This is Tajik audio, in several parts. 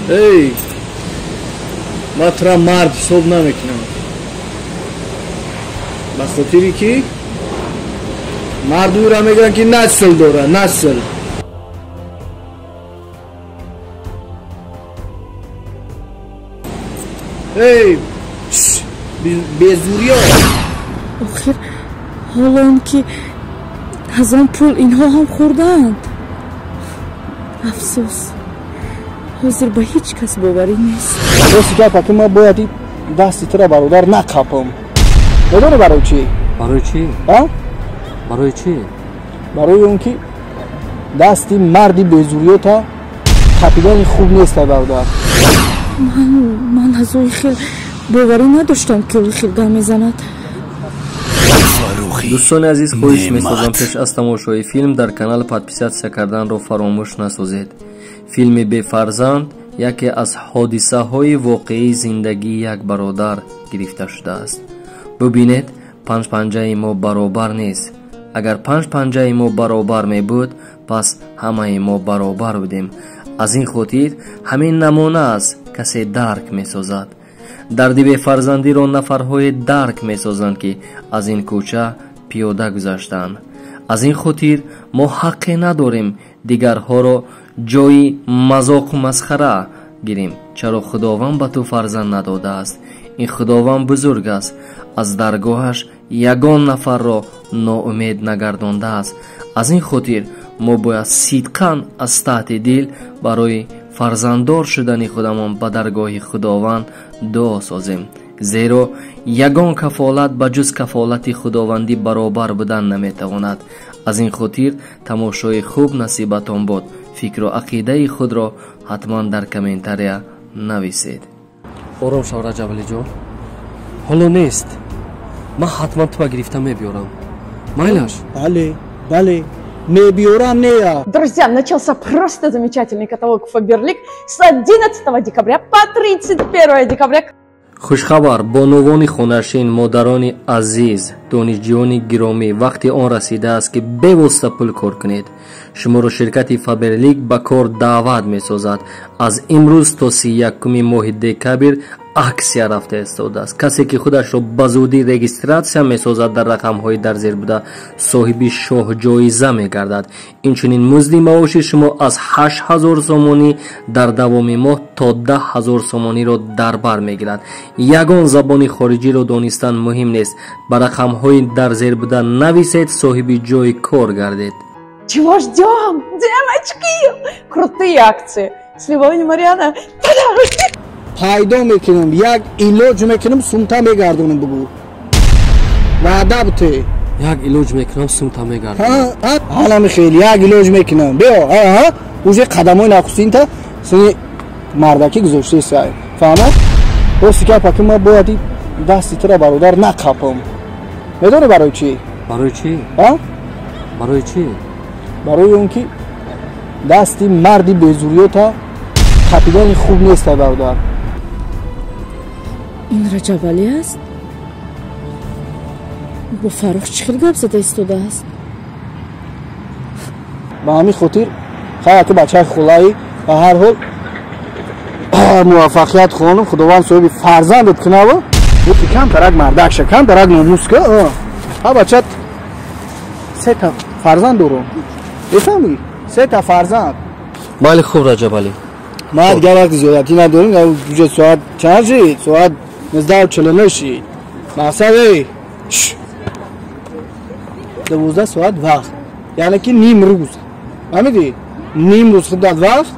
Эй, ман тура мард ҳисоб намекунам. Ба хотире ки мардура мегӯянд ки насл дора, насл. Эй, безуриё. Охир ҳоло он ки аз он пул инҳо ҳам хӯрдаанд. Афсӯс, ҳозир ба ҳеҷ кас боварӣ нест. Рости гап, аки ман бояд дасти тура бародар нақапам. Медонӣ барои чӣ? Барои чӣ? А? Барои чӣ? Барои он ки дасти марди безуриёта қапидани хуб нест, бародар. Ман аз ӯ хел боварӣ надоштам, ки ӯ хел гап мезанад. Дӯстони азиз, хоҳиш месозам пеш аз тамошои филм дар канал подписатсия карданро фаромӯш насозед. Филми Бефарзанд яке аз ҳодисаҳои воқеии зиндагии як бародар гирифта шудааст. Бубинед, панҷ панҷаи мо баробар нест. Агар панҷ панҷаи мо баробар мебуд, пас ҳамаи мо баробар будем. Аз ин хотир ҳамин намуна аст, касе дарк месозад. Дарди бефарзандиро нафарҳое дарк месозанд, ки аз ин кӯча пиёда гузаштанд. Аз ин хотир мо ҳаққе надорем дигарҳоро ҷои мазоқу масхара гирем. Чаро Худованд ба ту фарзанд надодааст? Ин Худованд бузург аст, аз даргоҳаш ягон нафарро ноумед нагардондааст. Аз ин хотир мо бояд сидқан аз таҳти дил барои фарзанддор шудани худамон ба даргоҳи Худованд дуо созем, зеро ягон кафолат ба ҷуз кафолати худовандӣ баробар будан наметавонад. Аз ин хотир тамошои хуб насибатон бод. Фикру ақидаи худро ҳатман дар комментария нависед. Ором шав, Раҷабалиҷон, ҳоло нест. Ман ҳатман туа гирифта мебиёрам. Майлаш? Бале, бале, мебиёрам, нея. Друзья, начался просто замечательный каталог Faberlic с 11 декабря по 31 декабря. Хушхабар, бонувони хонашин, модарони азиз, донишҷӯёни гиромӣ, вақти он расидааст, ки бевосита пул кор кунед. Шуморо ширкати Фаберлик ба кор даъват месозад. Аз имрӯз то 31-уми моҳи декабр аксия рафта истодааст. Касе ки худашро ба зудӣ регистратсия месозад дар рақамҳои дар зер буда, соҳиби шоҳҷоиза мегардад. Инчунин музди маоши шумо аз 8000 сомонӣ дар давоми моҳ то 10 000 сомониро дар бар мегирад. Ягон забони хориҷиро донистан муҳим нест. Ба рақамҳои дар зер буда нависед, соҳиби ҷои кор гардед. Чего ждем, девочки? Крутые акции. С любовью, Марьяна. Пайдо мекунам, як илоҷ мекунам, сумта мегардонам, бугӯ, ваъда буте. Як илоҷ мекунам, сумта мегардонам. Ҳалами хел, як илоҷ мекунам, биё. Уже қадамои нахустинта сини мардакӣ гузоштаи сай, фаҳмад. Рости гап, аки ман бояд дасти тура бародар нақапам. Медонӣ барои чӣ? Барои чӣ? А? Барои чӣ? Барои он ки дасти марди безуриёта қапидани хуб нест, бародар. Ин Раҷабалӣ аст? Бо Фаррух чӣ хел гап зада истодааст? Ба ҳамин хотир хай, аки бачаи хулаи, ба ҳар ҳол муваффақият хонум, Худованд соҳиби фарзандат кунава. Ки камтарак мардакша, камтарак номуска. Ҳа, бачат сета фарзанд дорам, мефаҳмӣ? Сета фарзанд. Майли, хуб, Раҷабалӣ. Ма дигар вақти зиёдатӣ надорем. Уже соат чанд шид? Соат 19:49 шид. Мақсад, эй, 12 соат вақт, яъне ки ним рӯз, фаҳмидӣ? Ним рӯз худат вақт.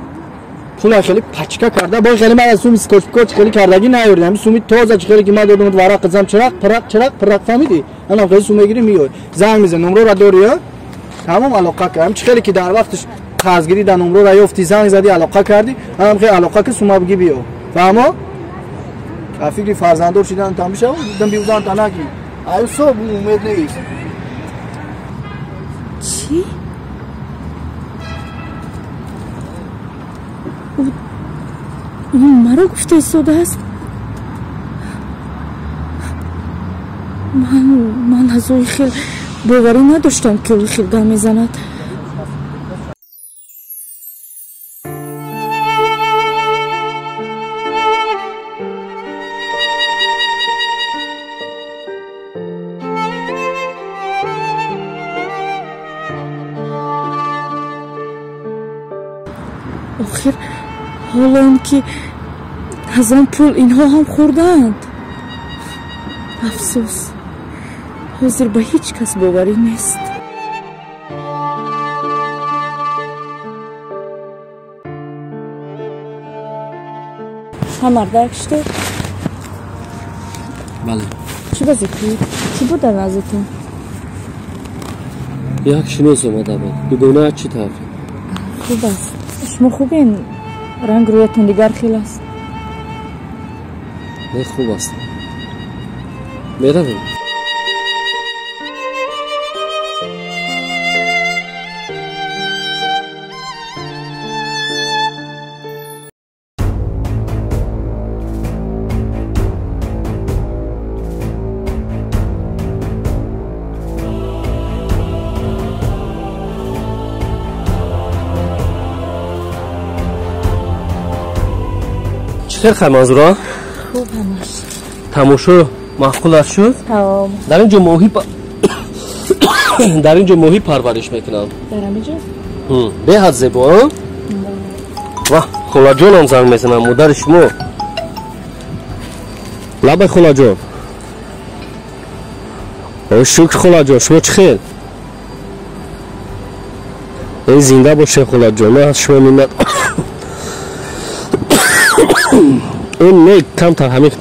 Пула хеле пачка карда бо хеле ман аз суми скотч хеле кардагӣ наёрдам. Ҳамин суми тоза чи хеле ки ман додам, варақ зам, чарақ пирақ, чарақ пирақ, фаҳмидӣ? Анам хеле сум мегирӣ, меёй, занг мезан, номрора дорӣ, тамом, алоқа кардам. Чи хеле ки дар вақташ қарзгирӣ дар номрора ёфтӣ, занг задӣ, алоқа кардӣ, анам хеле алоқа ки сума бигӣ, биё, фаҳмо? А фикри фарзанддор шидан там бишава, дам биузан танаки аю соб умед нест. Чӣ? Ӯ маро гуфта истодааст? Ман аз ӯ хел боварӣ надоштам, ки ӯ хел гап мезанад. Ҳоло он ки аз он пул инҳо ҳам хӯрдаанд. Афсӯс, ҳозир ба ҳеҷ кас боварӣ нест. Ҳа, мардак шуд? Бале. Чӣ вазифӣ? Кӣ буд дар наздитон? Як шинос омада буд. Дугона чӣ тавр? Хуб аст. Шумо хубен? Ранг рӯятон дигар хел аст. Не, хуб аст. Меравем. Чӣ хел хай, Манзура? Хуб ҳамаш. Тамошо маъқул аст шуд? Тамом. Дар ин ҷо моҳӣ дар ин ҷо моҳӣ парвариш мекунам. Дар ҳамин ҷо? Беҳад зебо, а? Ваҳ, холаҷонам занг мезанам, модари шумо. Лабай, холаҷон. Ой, шукр, холаҷон, шумо чӣ хел? Эй, зинда бошед, холаҷон, ман аз шумо миннат. Он не, камтар ҳамин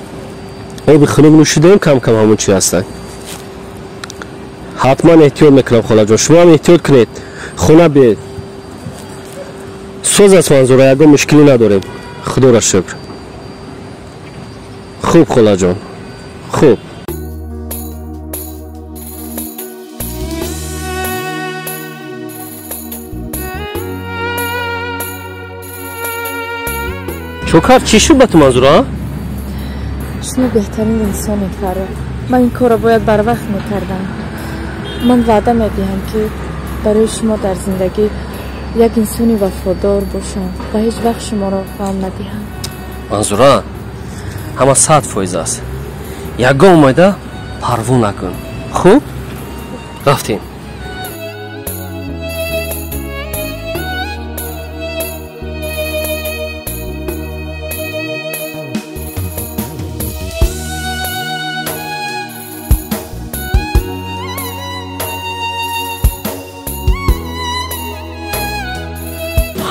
оби хунук нӯшидаем, кам кам ҳамон чи ҳастанд. Ҳатман эҳтиёт мекунам, холаҷон, шумо ҳам эҳтиёт кунед, хона биед. Соз аст, Манзура, ягон мушкилӣ надорем, худоро шукр. Хуб, холаҷон, хуб. Чокар, чӣ шуд ба ту, Манзура? Шумо беҳтарин инсонед, Фаррух. Ман ин корро бояд барвақт мекардам. Ман ваъда медиҳам, ки барои шумо дар зиндагӣ як инсони вафодор бошам ва ҳеҷ вақт шуморо ғам надиҳам. Манзура, ҳама 100% аст. Ягон омада парво накун. Хуб? Рафтем.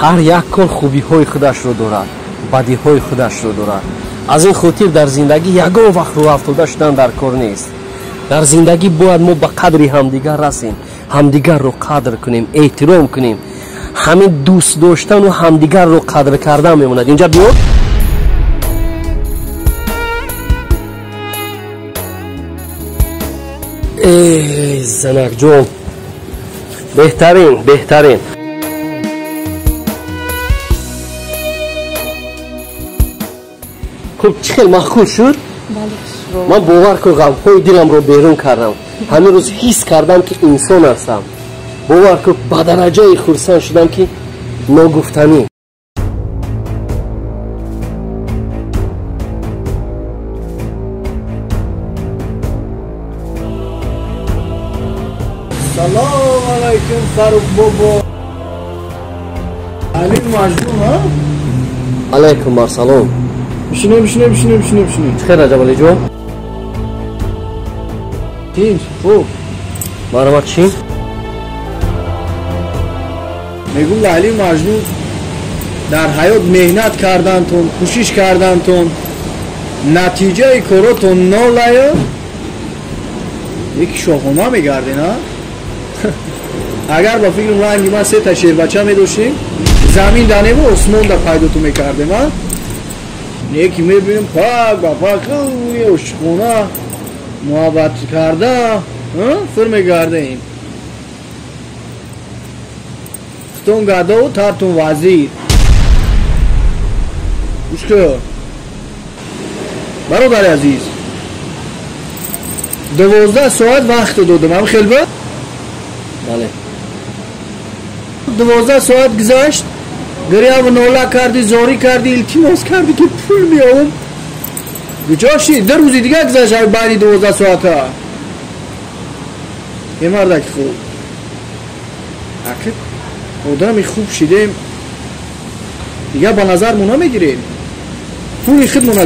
Ҳар як кор хубиҳои худашро дорад, бадиҳои худашро дорад. Аз ин хотир дар зиндагӣ ягон вақт рӯафтода шудан дар кор нест. Дар зиндагӣ бояд мо ба қадри ҳамдигар расем, ҳамдигарро қадр кунем, эҳтиром кунем. Ҳамин дӯст доштану ҳамдигарро қадр кардан мемонад. Инҷа биё. Эй, занакҷон, беҳтарин, беҳтарин. Хуб, чӣ хел маъқул шуд? Ман бовар кун, ғамҳои диламро берун кардам. Ҳамин рӯз ҳис кардам, ки инсон ҳастам. Бовар кун, ба дараҷаи хурсанд шудам, ки ногуфтанӣ. Салом алайкум, Фаррух бобо. Али Маҷнун, ҳа? Алайкум ассалом. Бишинем, бишинем, бишинем, бишинем, бишинем. Чӣ хел, Раҷабалиҷон? Тинч, хуб. Марҳамат, чӣ? Мегӯм, Лайли Маҷнун, дар ҳаёт меҳнат кардантон, кӯшиш кардантон, натиҷаи коротон нолая, яки шоҳона мегарден, а? Агар ба фикрам ранги ман сета шербача медоштем, замин да неву осмон да пайдотон мекардем, а? Яки мебинем пак ба пак ошиқона муҳаббат карда фир мегардем. Хутон гадову тартун вазир. Гӯш кун, бародари азиз, 12 соат вақт додам, ҳам хел ба? Бале. 12 соат гузашт, гиряву нола кардӣ, зорӣ кардӣ, илтимос кардӣ, ки пул меёвам. Куҷо шид? 2 рӯзи дигар гузашт байни 12 соата. Е мардаки хуб, аки одами хуб шидем, Дигар ба назар мо намегирем. Пули худмона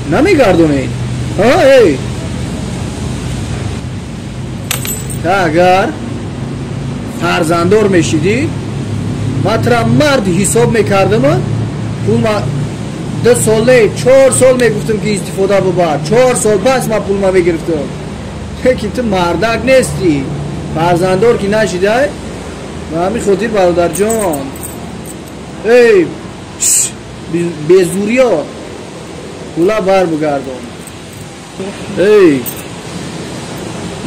намегардонем. Эй! Та агар фарзанддор мешидӣ, ман тура мард ҳисоб мекардам, пул ма 2 сол не, 4 сол мегуфтам ки истифода бубар. 4 сол пас ман пулма мегирифтам. Лекин ту мардак нестӣ. Фарзанддор ки нашидай, ба ҳамин хотир бародарҷон. Эй, безуриё пула бар бугардон. Эй,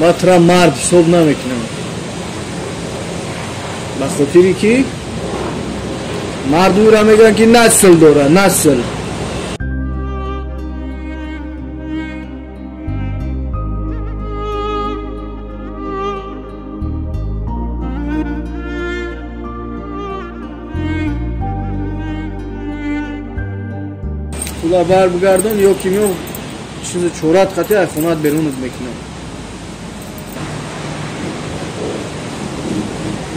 ман тура мард ҳисоб намекунам. Ба хотире ки мардумро мегӯянд ки насл дора, насл. Пула бар бугардон ё ки мео чизи чорат қати ай хонат берунат мекунам.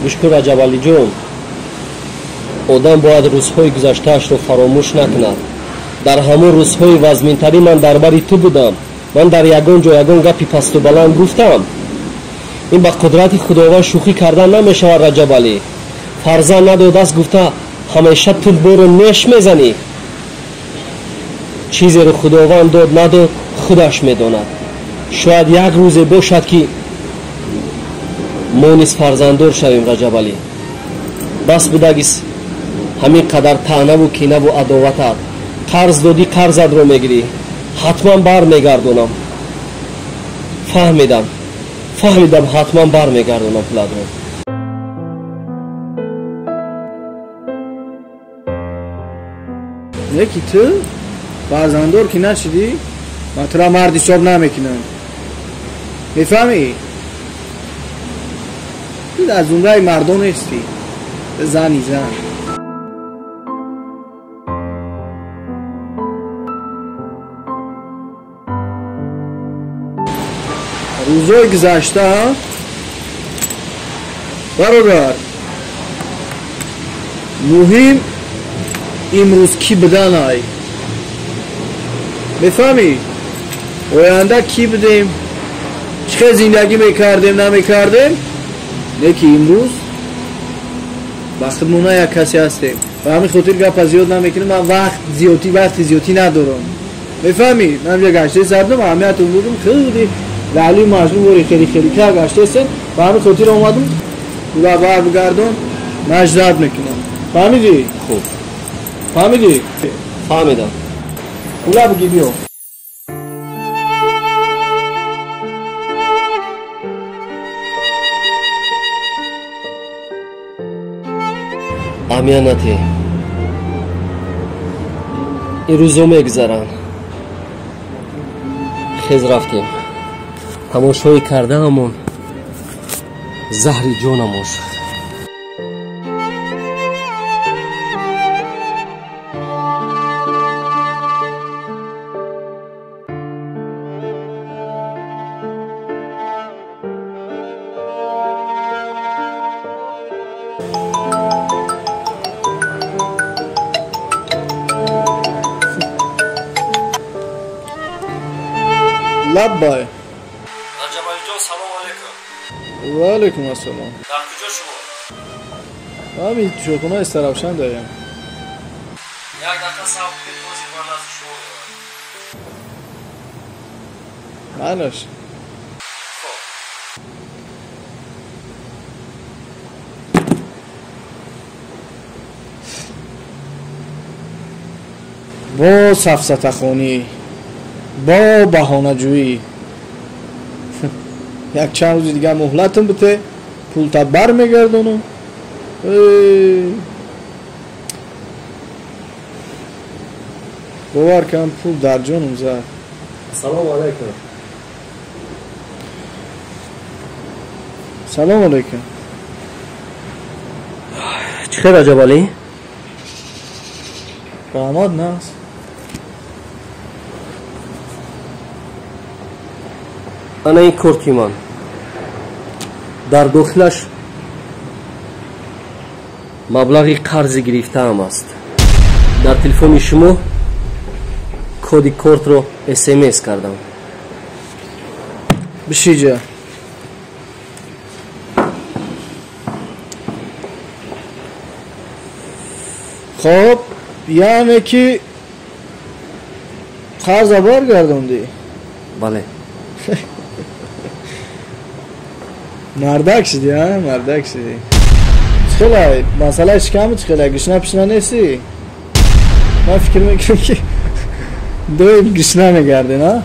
Гӯш кун, Раҷабалиҷон, одам бояд рӯзҳои гузаштаашро фаромӯш накунад. Дар ҳамон рӯзҳои вазминтарин ман дар бари ту будам. Ман дар ягон ҷо ягон гапи пасту баланд гуфтам. Ин ба қудрати Худованд шӯхӣ кардан намешавад, Раҷабалӣ. Фарзанд надодааст гуфта ҳамеша ту бору неш мезанӣ. Чизеро Худованд дод надод, худаш медонад. Шояд як рӯзе бошад ки мо низ фарзанддор шавем, Раҷабалӣ. Бас будагис ҳамин қадар таънаву кинаву адоватат. Қарз додӣ, қарзатро мегирӣ. Ҳатман бармегардонам. Фаҳмидам, фаҳмидам, ҳатман бармегардонам пулатро. Леки ту фарзанддор ки нашидӣ, ман тура мард ҳисоб намекунам. Мефаҳмӣ? Ту дар зумраи мардон нестӣ. Зани зан. Рӯзҳои гузашта, бародар, муҳим имрӯз кӣ буданай. Мефаҳмӣ? Оянда кӣ будем, чӣ хел зиндагӣ мекардем, намекардем, не ки имрӯз ба худмона як касе ҳастем. Ба ҳамин хотир гапа зиёд намекунем. Ман вақти зиёдӣ надорам. Мефаҳмӣ? Ман ҷа гаштаи сардам, аҳамиятон додам, хеле лаъли маҷнун вори хеле хеле ка гаштаестем. Ба ҳамин хотир омадам, пула бар бигардон, мажзат мекунам. Фаҳмидӣ? Хуб. Фаҳмидӣ? Фаҳмидам. Пула бигӣ биё. Аҳамият натиҳ. Ин рӯзо мегузаранд. Хез рафтем. Тамошои кардаамон заҳри ҷонамон шуд. Лаббай. Раҷабалиҷон, салом алейкум. Ва алейкум ассалом. Дар куҷо шумо? Ҳамин чойхонаи Саравшан даям. Як дақиқа сабр кунед, ҳозир ман назди шумо меоям. Манаш. Хоб. Бо сафсатахонӣ, бо баҳонаҷӯӣ. Як чанд рӯзи дигар муҳлатам бите, пулта бармегардонам. Бовар кун, пул дар ҷонам зад. Ассалому алайкум. Салом алайкум. Чӣ хел, Раҷабалӣ? Раҳмат, нас. Ана ин корти ман. Дар дохилаш маблағи қарзи гирифтаам аст. Телефони шумо коди кортро смс кардам. Бишиҷа. Хоб, яъне ки қарза баргардондӣ? Бале. Мардак шудӣ, а? Мардак шудӣ. Чӣ хелай? Масъалаи шиками чӣ хелай? Гушна пишна нестӣ? Ман фикр мекунам, ки доим гушна мегардем, а?